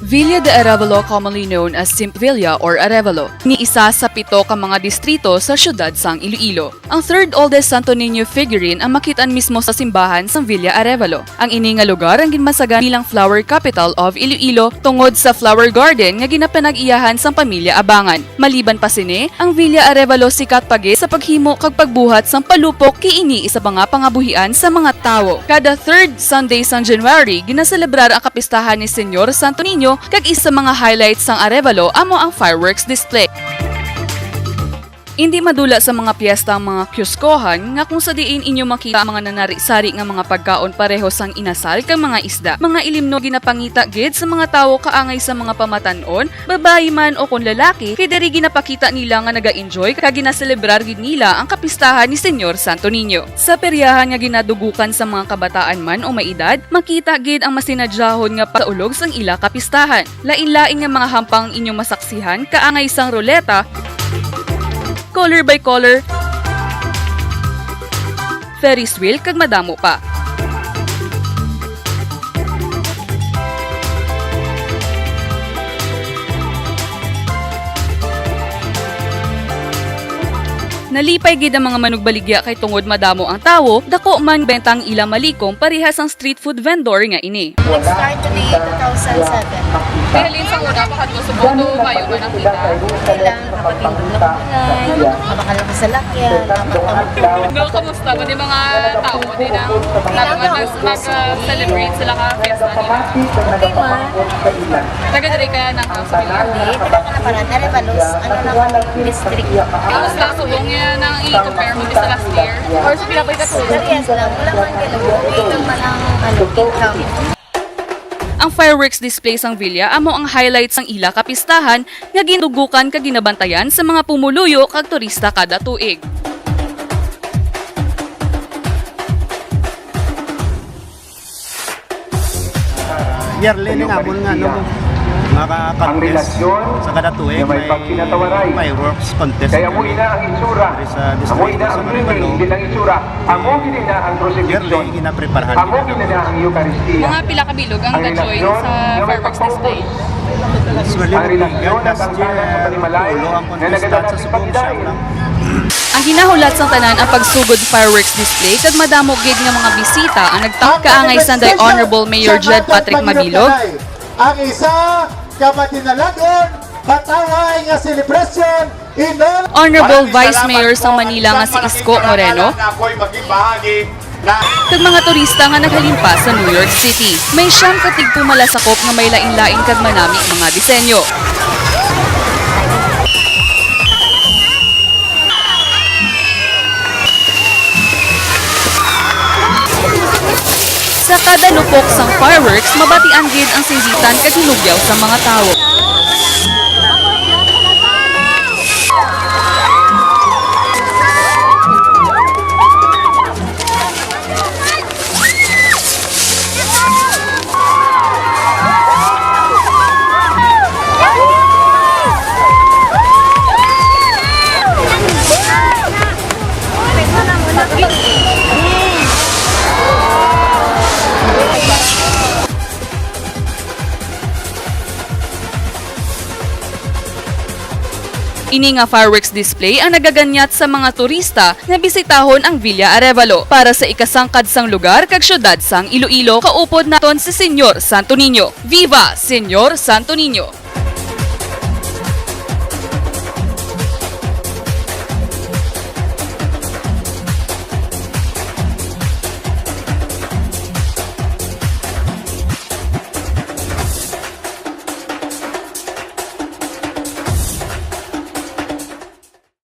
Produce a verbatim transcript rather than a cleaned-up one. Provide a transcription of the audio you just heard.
Villa de Arevalo, commonly known as Simple Villa or Arevalo, ni isa sa pito ka mga distrito sa siyudad sang Iloilo. Ang third oldest Santo Niño figurine ang makit-an mismo sa simbahan sang Villa Arevalo. Ang ini nga lugar ang ginbansagan bilang Flower Capital of Iloilo tungod sa flower garden nga ginapanag-iyahan sang pamilya Abangan. Maliban pa sini, ang Villa Arevalo sikat pa gid sa paghimo kag pagbuhat sang palupok, kay ini isa pa nga pangabuhian sa mga tawo. Kada third Sunday sang January, ginaselebrar ang kapistahan ni Señor Santo Niño, kag isa sa mga highlights sang Arevalo amo ang fireworks display. Indi madula sa mga piyesta ang mga kioskehan nga kung sa diin inyo makita ang mga nanari-sari nga mga pagkaon pareho sang inasal kag mga isda. Mga ilimnon ginapangita gid sa mga tawo kaangay sa mga pamatan-on, babayi man o kon lalaki, kay diri ginapakita nila nga naga-enjoy kag ginaselebrar gid nila ang kapistahan ni Señor Santo Niño. Sa peryahan nga ginadugukan sa mga kabataan man o may edad, makita gid ang masinadyahon nga paulog sang ila kapistahan. Lain-lain nga mga hampang ang inyong masaksihan, kaangay sang ruleta, color by color, Ferris wheel, kag madamo pa. Nalipay gid ang mga manugbaligya kay tungod madamo ang tawo, dako man benta ang ila malikom parehas sang street food vendor nga ini. Nag-start today, two thousand seven. Pero Lin, sa una, baka gusto mo, no, mayo man ang kita. Kailangan kapatid ng gulay, mabakal ang salakyan, dapat ang No, kamusta? Pwede mga tao, di na, nag-, nag-, nag-celebrate sila ka fiesta nila. Okay man. Taga diri ka ng house nila? Hindi, taga ka na para, Arevalo, ano lang, district. Kamusta subong niya nang i-compare mo sa last year? Or sa pinapay ka Parehas lang, wala man ganun. May man ang, ano, income. Ang fireworks display sang Villa amo ang highlight sang ila kapistahan nga gindugukan kag ginabantayan sa mga pumuluyo kag turista kada tuig. Yearly ni amon nga, ano, mga contest sa kada tuig, may fireworks contest kami diri sa distrito sa Arevalo. Amo gid na ang prosebisyon. Yearly, ginapreparahan. Amo gid na ang Eucharistia. Mga pila ka bilog ang ga-join sa fireworks display? Usually, ang relasyon, last year, tulo ang contestant sa subong, siyam lang. Ang ginahulat sang tanan ang pagsugod fireworks display kag madamo gid nga mga bisita ang nagtawag kaangay sanday Honorable Mayor Jed Patrick Mabilog. Ang isa ka matinalagon, pataway nga selebrasyon. Honorable Vice Mayor sang Manila nga si Isko Moreno, kag mga turista nga naghalin pa sa New York City. May siyam ka tigpumala sakop nga may lain-lain kag manami mga disenyo. Sa kada lupok sang fireworks, mabatian gid ang singgitan kag hinugyaw sang mga tawo. Ini nga fireworks display ang nagaganyat sa mga turista nga bisitahon ang Villa Arevalo para sa ikasangkad sang lugar kag siyudad sang Iloilo. Kaupod naton si Señor Santo Niño. Viva Señor Santo Niño!